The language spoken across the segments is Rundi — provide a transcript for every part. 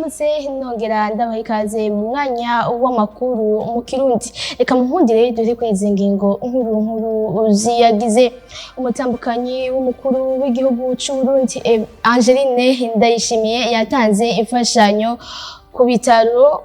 Ndabaramutse nongera ndabaha ikaze mu mwanya w'amakuru mu Kirundi. Reka munkundire duhere kuri izi ngingo nkuru nkuru ziyagize. Umutambukanyi w'umukuru w'igihugu c'Uburundi Angeline Ndayishimiye yatanze imfashanyo ku bitaro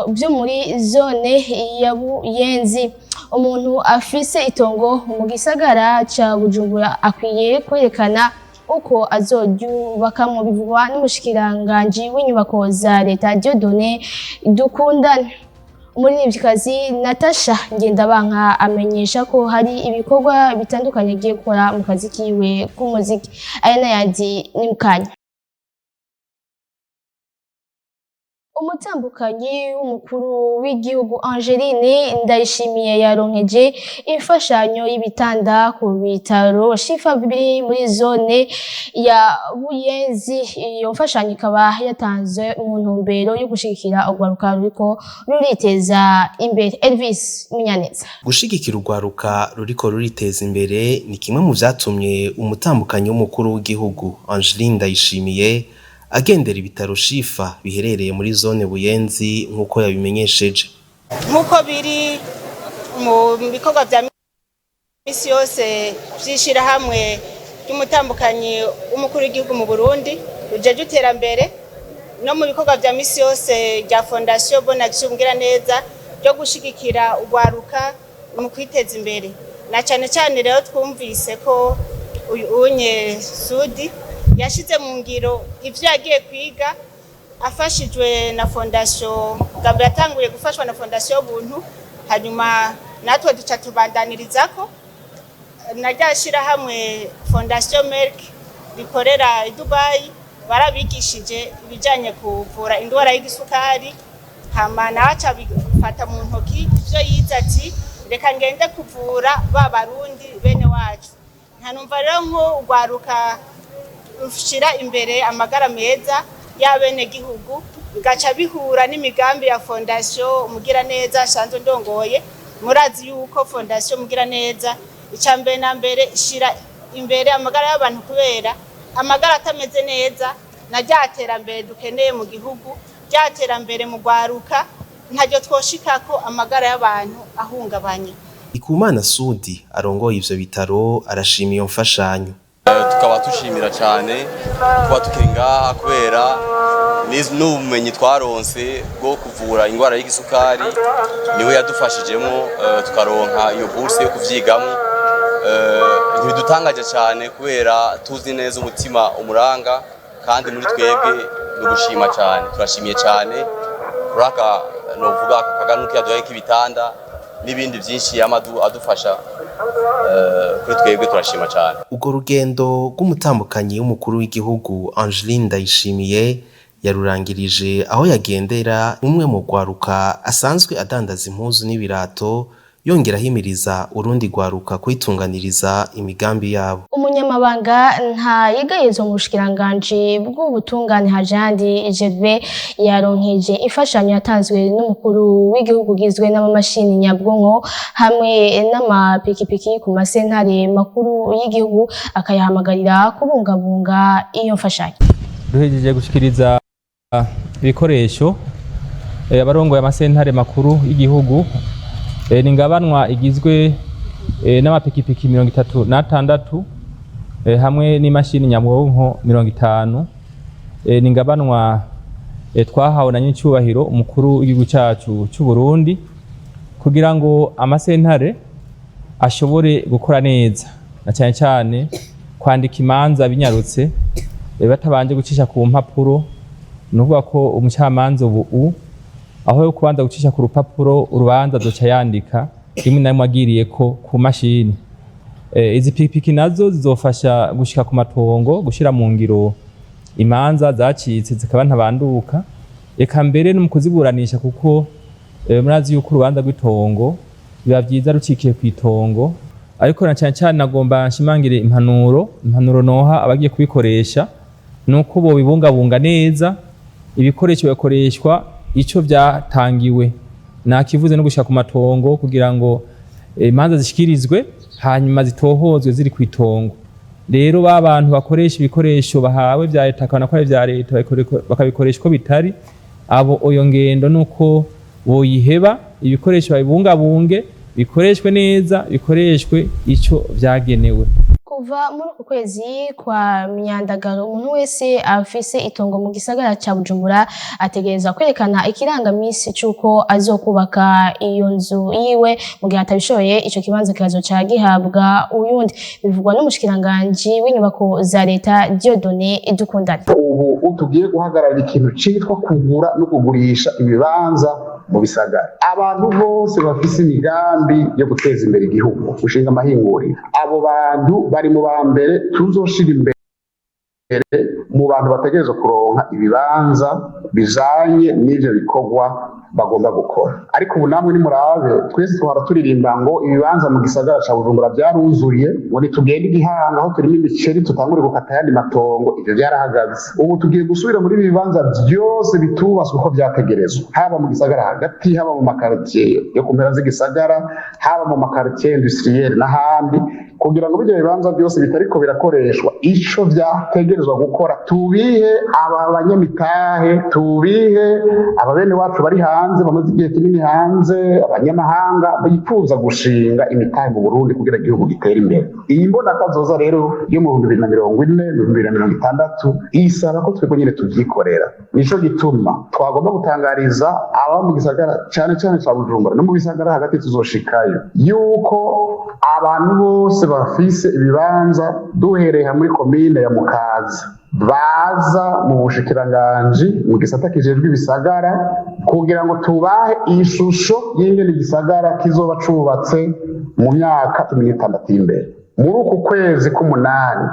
byo muri zone ya Buyenzi. Umuntu afise itongo mu gisagara ca Bujumbura akwiye kwerekana uko azoryubakamwo, bivugwa n'umushikiranganji w'inyubako za leta Dieudonné Dukundane. Umuririmvyikazi Natasha Ngendabanka amenyesha ko hari ibikorwa bitandukanye agiye gukora mu kazi kiwe k'umuziki. Aya n'ayandi ni mukanya. Umutambukanyi w'umukuru w'igihugu Angeline Ndayishimiye yaronkeje imfashanyo y'ibitanda ku bitaro Shifa biri muri zone ya Buyenzi. Iyo mfashanyo ikaba yatanzwe mu ntumbero yo gushigikira urwaruka ruriko ruriteza imbere. Elvis Munyaneza. Gushigikira urwaruka ruriko ruriteza imbere ni kimwe mu vyatumye umutambukanyi w'umukuru w'igihugu Angeline Ndayishimiye agendera ibitaro Shifa biherereye muri zone Buyenzi, nk'uko yabimenyesheje. Nk'uko biri mu bikorwa vya misi yose vy'ishirahamwe ry'umutambukanyi w'umukuru w'igihugu mu Burundi rujeje iterambere, no mu bikorwa vya misi yose rya Fondation Bonne Action Mugiraneza ryo gushigikira urwaruka mu kwiteza imbere, na cane cane rero twumvise ko uyu unye Sudi yashize mu ngiro ivyo yagiye kwiga afashijwe na fondation. Gabwe yatanguye gufashwa na Fondation Buntu, hanyuma natwe duca tubandanyirizako na rya shirahamwe Fondation Merck rikorera i Dubai. Barabigishije ibijanye kuvura indwara y'igisukari, hama nawe aca abifata mu ntoki ivyo yize, ati reka ngende kuvura ba Barundi bene wacu. Nkanumva rero nko urwaruka rushira imbere amagara meza y'abenegihugu, bigaca bihura n'imigambi ya Fondation Umugiraneza asanzwe ndongoye. Murazi yuko Fondation Umugiraneza ica mbere na mbere ishira imbere amagara y'abantu, kubera amagara atameze neza na rya terambere dukeneye mu gihugu, rya terambere mu rwaruka, ntaryo twoshikako amagara y'abantu ahungabanye. Ikumana Sudi arongoye ivyo bitaro arashima iyo mfashanyo. Tukaba tushimira cyane kuba tukiri ngaha, kubera n'ubumenyi twaronse bwo kuvura indwara y'igisukari niwe yadufashijemo, tukaronka iyo bourse yo kuvyigamo. Ntibidutangaje cyane kubera tuzi neza umutima umuranga, kandi muri twebwe ni ugushima cyane, turashimiye cyane kuri aka novuga aka kaganuke yaduhaye k'ibitanda n'ibindi byinshi yama adufasha. Kuri twebwe turashima cyane. Urwo rugendo rw'umutambukanyi w'umukuru w'igihugu Angeline Ndayishimiye yarurangirije aho yagendera umwe mu rwaruka asanzwe adandaza impuzu n'ibirato, yongera ahimiriza urundi rwaruka kwitunganiriza imigambi yabo. Umunyamabanga ntayegayezwa mu bushikiranganji bw'ubutungane Hajandi Gervais yaronkeje imfashanyo yatanzwe n'umukuru w'igihugu igizwe n'amamashini nyabwonko hamwe n'amapikipiki ku masentare makuru y'igihugu, akayahamagarira kubungabunga iyo mfashanyo. Duhejeje gushikiriza ibikoresho abarongoye amasentare makuru y'igihugu. Ni ingabanwa igizwe n'amapikipiki 36 hamwe n'imashini nyabwonko 50. Ni ingabanwa twahawe na nyir'icyubahiro umukuru w'igihugu cyacu cy'u Burundi kugira ngo amasentare ashobore gukora neza, na cyane cyane kwandika imanza binyarutse batabanje gucisha ku mpapuro. Ni ukuvuga ko umucamanza ubu aho yo kubanza gucisha ku rupapuro urubanza, azoca yandika rimwe na rimwe agiriye ko ku mashini. Izi pikipiki nazo zizofasha gushika ku matongo, gushira mu ngiro imanza zacitse zikaba ntabanduka, eka mbere no mu kuziburanisha, kuko murazi yuko urubanza rw'itongo biba vyiza rucikiye kw'itongo. Ariko na cyane cyane nagomba nshimangire impanuro noha abagiye kubikoresha, nuko bobibungabunga neza. Ibikoresho bikoreshwa ico vyatangiwe, nakivuze no gushika ku matongo kugira ngo imanza zishikirizwe, hanyuma zitohozwe ziri kw'itongo. Rero ba bantu bakoresha ibikoresho bahawe vya leta, akabona ko ari vya leta, bakabikoresha uko bitari, abo oyo ngendo nuko boyiheba, ibikoresho babibungabunge, bikoreshwe neza, bikoreshwe ico vyagenewe. Kuva muri uku kwezi kwa Myandagaro, umuntu wese afise itongo mu gisagara ca Bujumbura ategerezwa kwerekana ikirangamisi c'uko azokubaka iyo nzu yiwe. Mu gihe atabishoboye, ico kibanza kikazoca gihabwa uyundi. Bivugwa n'umushikiranganji w'inyubako za leta, Dieudonné Dukundane. Ubu tugiye guhagarara ikintu citwa kugura no kugurisha ibibanza mu bisagara. Abantu bose bafise imigambi yo guteza imbere igihugu, gushinga amahinguriro, abo bantu bari mu ba mbere tuzoshira imbere mu bantu bategerezwa kuronka ibibanza bijanye n'ivyo bikorwa bagomba gukora. Ariko ubu namwe nimurabe, twese twahora turirimba ngo ibibanza mu gisagara ca Bujumbura vyaruzuye, ngo nitugende igihanga aho turima imiceri tutangure gukata ayandi matongo. Ivyo vyarahagaze. Ubu tugiye gusubira muri ibi bibanza vyose bitubatswe uko vyategerezwa, haba mu gisagara hagati, haba mu makaritiye yo ku mpera z'igisagara, haba mu makaritiye industriel n'ahandi, kugira ngo ibyo bibanza byose bitariko birakoreshwa ico vyategerezwa gukora, tubihe aba banyamitahe, tubihe aba bene wacu bari hanze, bamaze igihe kinini hanze, abanyamahanga bifuza gushinga imitahe mu Burundi kugira igihugu gitere imbere. Iyi mbonakazoza rero yo mu 2040, 2060, isaba ko twebwe nyine tuvyikorera. Nico gituma twagomba gutangariza aba mu gisagara cane cane ca Bujumbura no mu bisagara hagati tuzoshikayo, yuko abantu bose bafise ibibanza, duhereye muri komine ya Mukaza, baza mu bushikiranganji mu gisata kijejwe ibisagara kugira ngo tubahe ishusho y'ingene igisagara kizoba cubatse mu myaka 16 iri imbere. Muri uku kwezi k'umunani,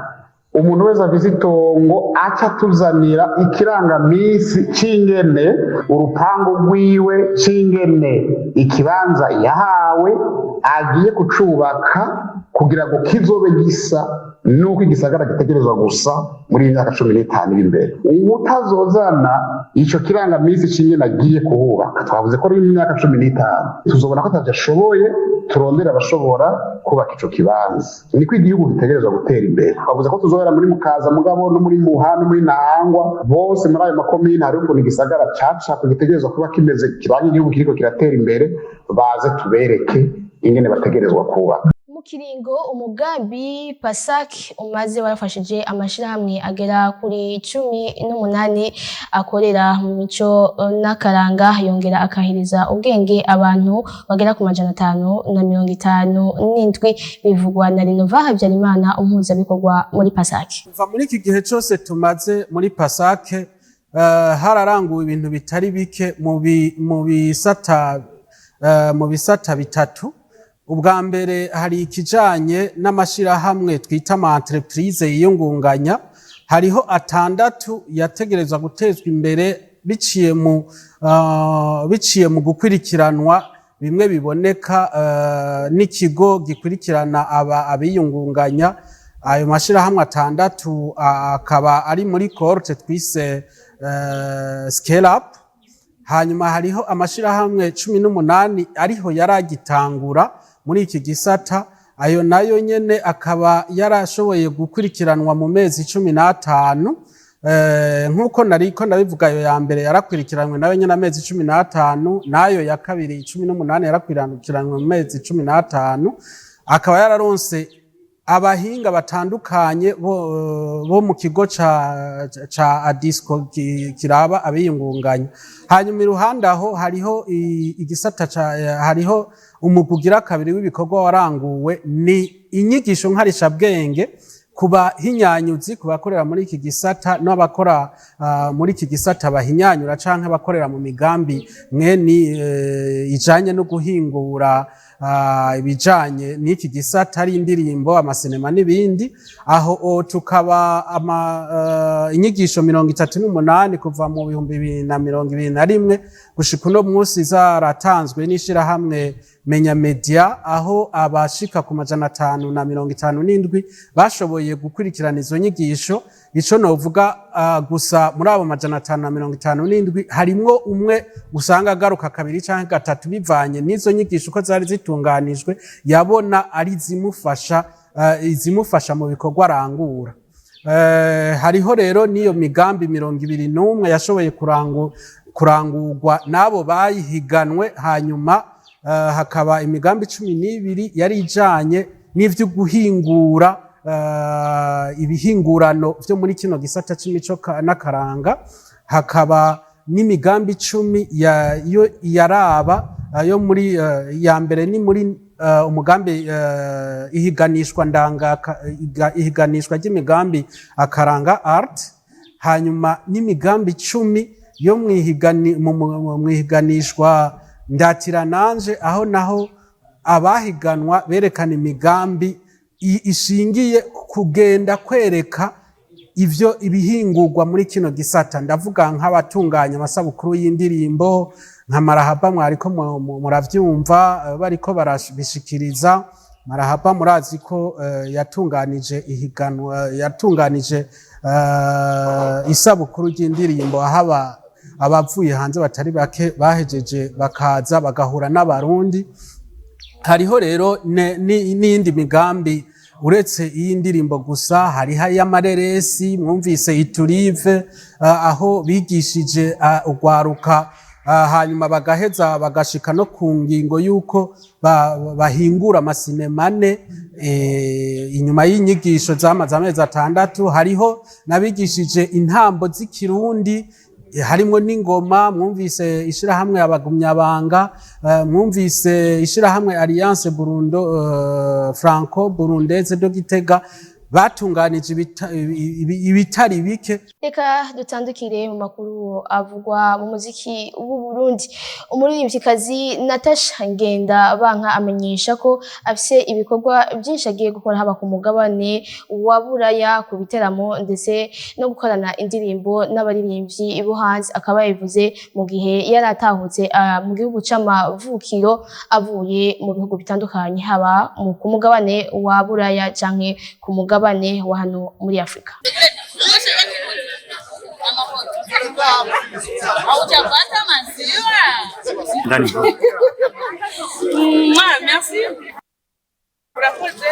umuntu wese afise itongo aca atuzanira ikirangamisi c'ingene urupangu rwiwe, c'ingene ikibanza yahawe agiye kucubaka, kugira ngo kizobe gisa nuko igisagara gitegerezwa gusa muri iyi myaka 15 iri imbere. Uwutazozana ico kirangamisi c'ingene agiye kuhubaka, twavuze ko ari mu myaka 15, tuzobona ko atavyo ashoboye, turondera abashobora kubaka ico kibanza. Niko igihugu gitegerezwa gutera imbere. Twavuze ko tuzohera muri Mukaza, mugabo no muri Muha no muri Ntahangwa, bose muri ayo makomine hari ukuntu igisagara cacapwe gitegerezwa kuba kimeze kiranga igihugu kiriko kiratera imbere. Baze tubereke ingene bategerezwa kubaka. Mu kiringo umugambi PASAC umaze, warafashije amashirahamwe agera kuri 18 akorera mu mico n'akaranga, yongera akahiriza ubwenge abantu bagera ku 557. Bivugwa na Renova Habyarimana, umuhuzabikorwa muri PASAC. Kuva muri iki gihe cyose tumaze muri PASAC, hararanguwe ibintu bitari bike mu bisata bitatu. Ubwa mbere, hari ikijanye n'amashirahamwe twita ama entreprise yiyungunganya. Hariho atandatu yategerezwa gutezwa imbere biciye mu gukurikiranwa bimwe biboneka n'ikigo gikurikirana aba abiyungunganya. Ayo mashirahamwe atandatu akaba ari muri cohorte twise scale up. Hanyuma hariho amashirahamwe 18 ariho yaragitangura muri iki gisata. Ayo nayo nyene akaba yarashoboye gukurikiranwa mu mezi 15. Nk'uko nariko ndabivuga, ayo ya mbere yarakurikiranwe nayo nyene amezi 15, n'ayo ya kabiri 18 yarakurikiranwe mu mezi 15, akaba yararonse abahinga batandukanye bo mu kigo ca Adisco kiraba abiyungunganya. Hanyuma iruhande aho hariho igisata ca hariho umugwi ugira kabiri w'ibikorwa waranguwe, ni inyigisho nkarishabwenge ku bahinyanyuzi, ku bakorera muri iki gisata n'abakora muri iki gisata bahinyanyura canke abakorera mu migambi mwene ijanye no guhingura ibijanye n'iki gisata, ari indirimbo, amasinema n'ibindi. Aho tukaba inyigisho 38 kuva mu 2021 gushika uno munsi zaratanzwe n'ishirahamwe Menya Media, aho abashika ku 557 bashoboye gukurikirana izo nyigisho. Ico novuga gusa, muri abo 557 harimwo umwe usanga agaruka kabiri canke gatatu, bivanye n'izo nyigisho uko zari zitunganijwe, yabona ari zimufasha. izimufasha mu bikorwa arangura. Hariho rero n'iyo migambi 21 yashoboye kurangurwa n'abo bayihiganwe. Hanyuma hakaba imigambi 12 yari ijanye n'ivyo guhingura ibihingurano vyo muri kino gisata c'imico n'akaranga, hakaba n'imigambi 10 yo yaraba yo muri ya mbere ni muri umugambi ihiganishwa ndanga ihiganishwa ry'imigambi Akaranga Art, hanyuma n'imigambi 10 yo mwihiganishwa Ndatira Nanje, aho naho abahiganwa berekana imigambi ishingiye kugenda kwereka ivyo ibihingurwa muri kino gisata. Ndavuga nk'abatunganya amasabukuru y'indirimbo nka Marahaba, mwariko muravyumva bariko barabishikiriza. Marahaba murazi ko yatunganije ihiganwa, yatunganije isabukuru ry'indirimbo, aho abavuye hanze batari bake bahejeje bakaza bagahura n'Abarundi. Hariho rero n'iyindi migambi uretse iyi ndirimbo gusa. Hariho iy'amareresi, mwumvise iturive, aho bigishije urwaruka, hanyuma bagaheza bagashika no ku ngingo y'uko bahingura amasinema ane inyuma y'inyigisho zamaze amezi 6. Hariho n'abigishije intambo z'Ikirundi harimwo n'ingoma, mwumvise ishirahamwe Abagumyabanga, mwumvise ishirahamwe Alliance Burundo Franco Burundese de Gitega batunganije ibitari bike. Reka dutandukire mu makuru avugwa mu muziki w'u Burundi. Umuririmvyikazi Natasha Ngenda Banka amenyesha ko afise ibikorwa byinshi agiye gukora, haba ku mugabane wa Buraya ku biteramo, ndetse no gukorana indirimbo n'abaririmbyi bo hanze. Akaba yabivuze mu gihe yari atahutse mu gihugu c'amavukiro avuye mu bihugu bitandukanye, haba ku mugabane wa Buraya canke ku mugabane wa hano muri Afrika. Haujapata maziwa? Mwah, merci. Urakoze.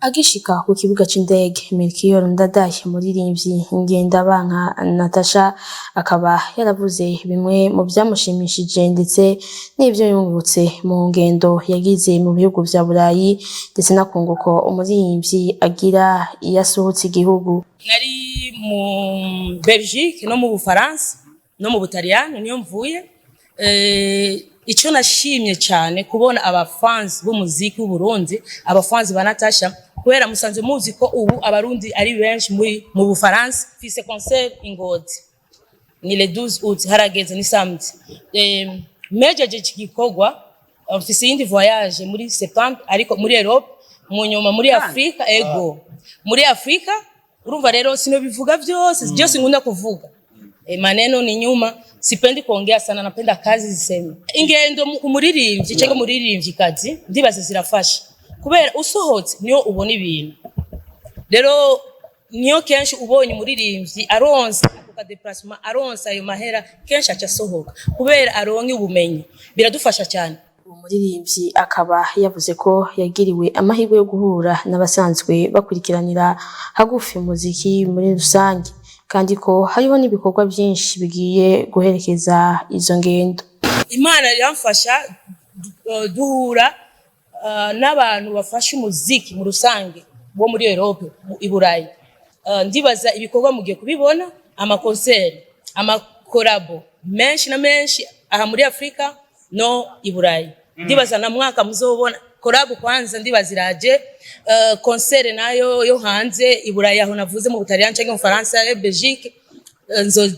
Agishika ku kibuga c'indege, Melchior Ndadaye, umuririmbyi Ngendabanka Natasha akaba yaravuze bimwe mu vyamushimishije ndetse n'ivyo yungutse mu ngendo yagize mu bihugu vya Burayi, ndetse n'akunguko umuririmbyi agira iyo asohotse igihugu. Nari mu Belgique no mu Bufaransa no mu Butaliyani, niyo mvuye. Icyo nashimye cyane kubona abafans b'umuziki w'u Burundi, abafans ba Natasha, kubera musanze muzi ko ubu Abarundi ari benshi muri mu Bufaransa. Mfise concert i Ngozi ni le 12 août, harageze, ni samedi. Mejeje iki gikorwa, mfise iyindi voyage muri septembre, ariko muri Europe, mu nyuma muri Afrika. Ego, muri Afrika. Urumva rero sinobivuga byose, byose nkunda kuvuga. Maneno ni nyuma, sipendi kuongea sana, napenda kazi ziseme. Ingendo umuririmbyi cyangwa umuririmvyikazi ndibaza zirafasha, kubera usohotse niyo ubona ibintu. Rero niyo kenshi ubonye umuririmbyi aronse ako ka déplacement, aronse ayo mahera, kenshi aca asohoka kubera aronke ubumenyi. Biradufasha cyane. Uwo muririmbyi akaba yavuze ko yagiriwe amahirwe yo guhura n'abasanzwe bakurikiranira hagufi umuziki muri rusange, kandi ko hariho n'ibikorwa byinshi bigiye guherekeza izo ngendo. Imana iramfasha, duhura n'abantu bafasha umuziki mu rusange wo muri Europe, i Burayi. Ndibaza ibikorwa mugiye kubibona, amakonseri, amakorabo menshi na menshi aha muri Afrika no i Burayi. Ndibaza na mwaka muzobona collabo kwanza, ndibaza iraje, concert nayo yo hanze i Burayi, aho navuze mu Butaliyani canke mu Faransa, Belgique,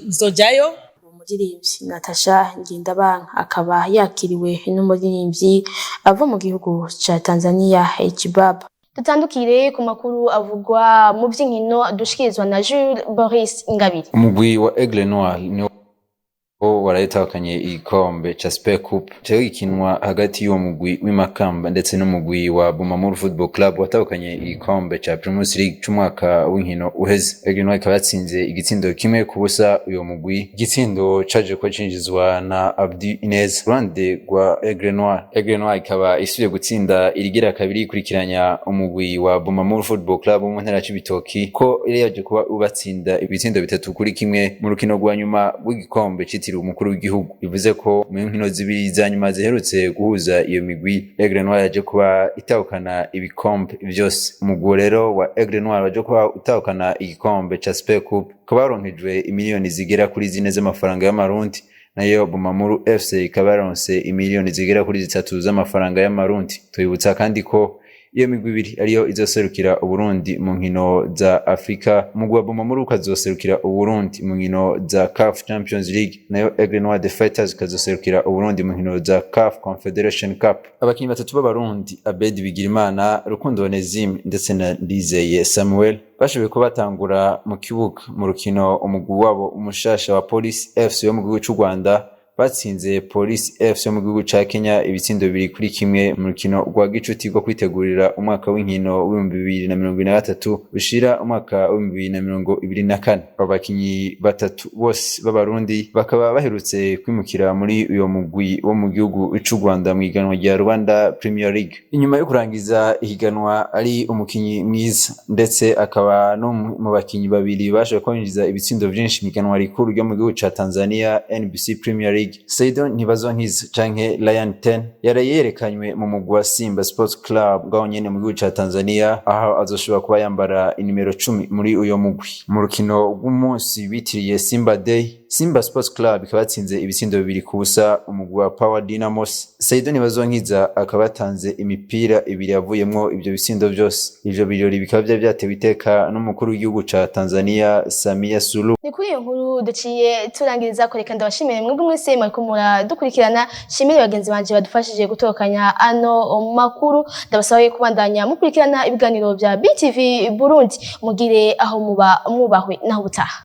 nzojayo. Uwo muririmbyi Natasha Ngendabanka akaba yakiriwe n'umuririmbyi ava mu gihugu ca Tanzania, H-Baba. Dutandukire ku makuru avugwa mu by'inkino dushikirizwa na Jules Boris Ingabire. Umugwi wa Aigle Noir ni wo warayitahukanye igikombe ca Super Coupe cari gikinwa hagati y'uwo mugwi w'imakamba ndetse n'umugwi wa Bumamuru Football Club watahukanye igikombe ca Primus League c'umwaka w'inkino uheze. Aigle Noir ikaba yatsinze igitsindo 1-0 uyo mugwi, igitsindo caje kuba cinjizwa na Abdi Inez. Ruhande rwa Aigle Noir, Aigle Noir ikaba isubiye gutsinda irigira kabiri ikurikiranya umugwi wa Bumamuru Football Club wo mu ntara ya Cibitoki, ko yari yaje kuba ubatsinda ibitsindo 3-1 mu rukino rwa nyuma rw'igikombe citiriwe umukuru w'igihugu. Bivuze ko mu nkino zibiri za nyuma ziherutse guhuza iyo migwi, Aigle Noir yaje kuba itahukana ibikombe vyose. Umugwi rero wa Aigle Noir waje kuba utahukana igikombe ca Super Coupe, ukaba waronkejwe imiliyoni zigera kuri 4 z'amafaranga y'amarundi, nayo Bumamuru FC ikaba yaronse imiliyoni zigera kuri 3 z'amafaranga y'amarundi. Tubibutsa kandi ko iyo migwi ibiri ariyo izoserukira Uburundi mu nkino za Afrika. Umugwi wa Bumamuru ukazoserukira Uburundi mu nkino za CAF Champions League, nayo Aigle Noir the Fighters ikazoserukira Uburundi mu nkino za CAF Confederation Cup. Abakinyi batatu b'Abarundi, Abedi Bigirimana, Rukundo Onesime ndetse na Ndizeye Samuel, bashoboye kuba batangura mu kibuga mu rukino umugwi wabo umushasha wa Police FC wo mu gihugu c'u Rwanda batsinze Police FC yo mu gihugu ca Kenya ibitsindo 2-1 mu rukino rwa gicuti rwo kwitegurira umwaka w'inkino w'2023 ushira umwaka w'2024. Abo bakinyi batatu bose b'Abarundi bakaba baherutse kwimukira muri uyo mugwi wo mu gihugu c'u Rwanda mu ihiganwa rya Rwanda Premier League. Inyuma yo kurangiza ihiganwa ari umukinyi mwiza, ndetse akaba no mu bakinyi babiri bashoboye kwinjiza ibitsindo vyinshi mu ihiganwa rikuru ryo mu gihugu ca Tanzania, NBC Premier League, Saido Ntibazonkiza canke Lion 10 yaraye yerekanywe mu mugwi wa Simba Sports Club ngaho nyene mu gihugu ca Tanzania, aho azoshobora kuba yambara inimero 10 muri uyo mugwi. Mu rukino rw'umunsi bitiriye Simba Day, Simba Sports Club ikaba yatsinze ibitsindo 2-0 umugwi wa Power Dynamos. Saido Ntibazonkiza akaba yatanze imipira ibiri yavuyemwo ivyo bitsindo vyose. Ivyo birori bikaba vyari vyatewe iteka n'umukuru w'igihugu ca Tanzania, Samia Suluhu. Ni kuri iyo nkuru duciye turangiriza ko. Reka ndabashimire mwebwe mwese mwariko muradukurikirana, shimire bagenzi banje badufashije gutokanya ano makuru. Ndabasaba kubandanya mukurikirana ibiganiro vya BTV Burundi. Mugire aho muba mwubahwe, naho ubutaha.